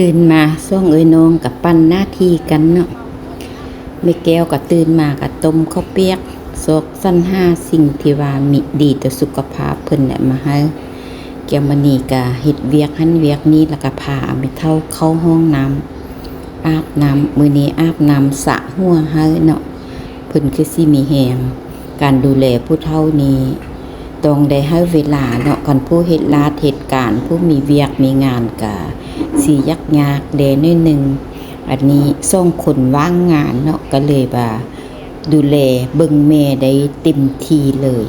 ຕື່ນມາສອງເອື້ອຍນ້ອງກໍປັ້ນໜ້າທີ່ກັນເນາະ. ແມ່ແກ້ວກໍຕື່ນມາກໍຕົ້ມເຂົ້າປຽກ ຊອກສັນຫາສິ່ງທີ່ວ່າມີ ດີຕໍ່ສຸຂະພາບເພິ່ນແຫຼະມາໃຫ້. ແກ້ວມະນີກໍເຮັດວຽກຫັ້ນວຽກນີ້ ແລ້ວກໍພາແມ່ເຖົ້າເຂົ້າຫ້ອງນ້ຳ ອາບນ້ຳ. ມື້ນີ້ອາບນ້ຳສະຫົວໃຫ້ເນາະ ເພິ່ນຄືຊິມີແຮງ. ການດູແລຜູ້ເຖົ້ານີ້ຕ້ອງໄດ້ໃຫ້ເວລາເນາະ, ຄັນຜູ້ເຮັດລາດເຮັດການ ຜູ້ມີວຽກມີງານກະຊິຍາກໆແດ່ໜ້ອຍໜຶ່ງ. ອັນນີ້ສອງຄົນວ່າງງານເນາະ ກະເລີຍວ່າດູແລເບິ່ງແມ່ໄດ້ເຕັມທີ່ເລີຍ.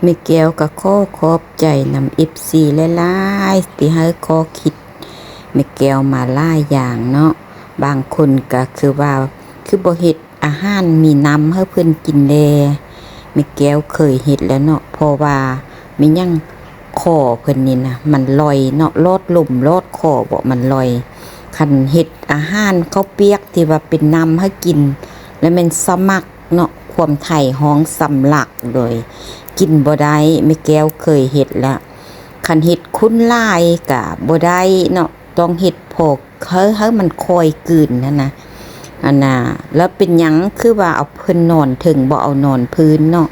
ແມ່ແກ້ວກະຂໍຂອບໃຈນຳເອັຟຊີຫຼາຍໆ ທີ່ໃຫ້ຂໍ້ຄິດແມ່ແກ້ວມາຫຼາຍຢ່າງເນາະ. ບາງຄົນກະຄືວ່າ ຄືບໍ່ເຮັດ ອາຫານມີນ້ຳໃຫ້ເພິ່ນກິນແດ່. ແມ່ແກ້ວເຄີຍເຮັດແລ້ວເນາະ ເພາະວ່າແມ່ນຫຍັງ ຄໍເພິ່ນນີ້ນະ ມັນລອຍເນາະ ຫຼອດລົມຫຼອດຄໍບໍ ມັນລອຍ. ຄັນເຮັດອາຫານເຂົ້າປຽກທີ່ວ່າເປັນນ້ຳໃຫ້ກິນ ແລ້ວແມ່ນສະໝັກເນາະ ຄວາມໄທຮ້ອງສຳລັກ ໂດຍກິນບໍ່ໄດ້. ແມ່ແກ້ວເຄີຍເຮັດແລ້ວ ຄັນເຮັດຂຸ້ນຫຼາຍກະບໍ່ໄດ້ເນາະ ຕ້ອງເຮັດພໍ ໃຫ້ ໃຫ້ມັນຄ່ອຍກືນຫັ້ນນະ ອັນນ່າ. ແລ້ວເປັນຫຍັງຄືວ່າເອົາເພິ່ນນອນເທິງ ບໍ່ເອົານອນພື້ນເນາະ?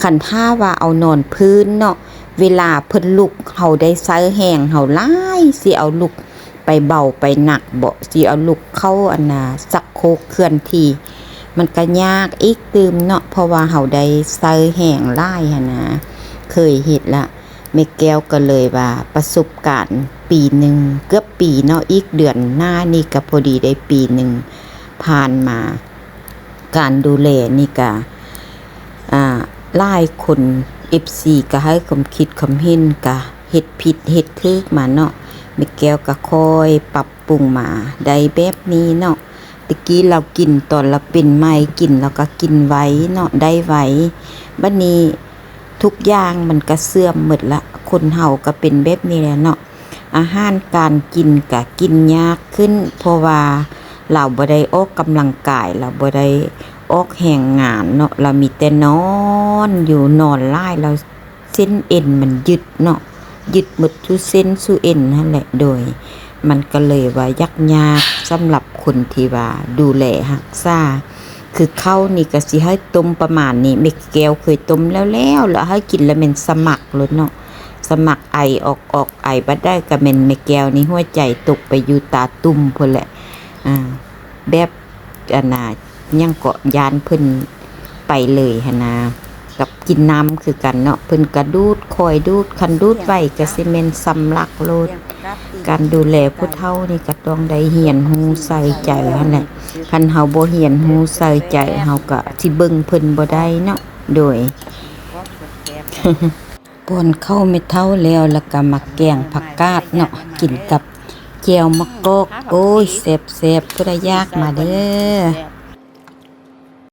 ຄັນຖ້າວ່າເອົານອນພື້ນເນາະ ເວລາເພິ່ນລຸກ ເຮົາໄດ້ໃຊ້ແຮງເຮົາຫຼາຍ ຊິເອົາລຸກໄປເບົາໄປໜັກບໍ ຊິເອົາລຸກເຂົ້າ ອັນນ່າ ຊັກໂຄກເຄື່ອນທີ່ ມັນກະຍາກອີກຕື່ມເນາະ ເພາະວ່າເຮົາໄດ້ໃຊ້ແຮງຫຼາຍຫັ້ນນະ. ເຄີຍເຮັດລະ ແມ່ແກ້ວກໍເລີຍວ່າປະສົບການປີໜຶ່ງ ເກືອບປີເນາະ ອີກເດືອນໜ້ານີ້ກໍພໍດີໄດ້ປີໜຶ່ງຜ່ານມາ. ການດູແລນີ້ກະ ອ່າ ຫຼາຍຄົນ ເອັຟຊີ ກໍໃຫ້ຄວາມຄິດຄວາມເຫັນ ກະເຮັດຜິດເຮັດຖືກມາເນາະ ແມ່ແກ້ວກໍຄ່ອຍປັບປຸງມາໄດ້ແບບນີ້ເນາະ. ແຕ່ກີ້ລາວກິນ ຕອນລາວເປັນໃໝ່ ກິນລາວກໍກິນໄວເນາະ ໄດ້ໄວ. ບັດນີ້ທຸກຢ່າງມັນກໍເສື່ອມໝົດລະ ຄົນເຮົາກໍເປັນແບບນີ້ແຫຼະເນາະ. ອາຫານການກິນກໍກິນຍາກຂຶ້ນ ເພາະວ່າລາວບໍ່ໄດ້ອອກກຳລັງກາຍ ລາວບໍ່ໄດ້ອອກແຮງງານເນາະ ລາວມີແຕ່ນອນຢູ່ ນອນຫຼາຍ ລາວ ເສັ້ນເອັນມັນຍຶດເນາະ ຍຶດໝົດສູ່ເສັ້ນສູ່ເອັນຫັ້ນແຫຼະ. ໂດຍ ມັນກໍເລີຍວ່າຍາກຍາກສຳລັບຄົນທີ່ວ່າດູແລຮັກສາ. ຄືເຂົ້ານີ້ກໍຊິໃຫ້ຕົ້ມປະມານນີ້ ແມ່ແກ້ວເຄີຍຕົ້ມແລ້ວໆ ແລ້ວໃຫ້ກິນ ແລ້ວແມ່ນສະໝັກໂລດເນາະ ສະໝັກ ໄອອອກໆ ໄອບັດໃດກໍແມ່ນແມ່ແກ້ວນີ້ຫົວໃຈຕົກໄປຢູ່ຕາຕຸ່ມພຸ້ນແຫຼະ ອ່າ ແບບ ອັນນ່າ ຫຍັງເກາະ ຢ້ານເພິ່ນໄປເລີຍຫັ້ນນາ. ກັບກິນນ້ຳຄືກັນເນາະ ເພິ່ນກະດູດ ຄອຍດູດ ຄັນດູດໄວກະຊິແມ່ນສຳລັກໂລດ. ການດູແລຜູ້ເຖົ້ານີ້ກະຕ້ອງໄດ້ຮຽນຮູ້ໃສ່ໃຈຫັ້ນແຫຼະ ຄັນເຮົາບໍ່ຮຽນຮູ້ໃສ່ໃຈ ເຮົາກະຊິເບິ່ງເພິ່ນບໍ່ໄດ້ເນາະ. ໂດຍ ປ້ອນເຂົ້າແມ່ເຖົ້າແລ້ວ ແລ້ວກໍມາແກງຜັກກາດເນາະ ກິນກັບແຈ່ວໝາກກອກ ໂອ້ຍ ແຊບໆ ຜູ້ໃດຢາກມາເດີ້.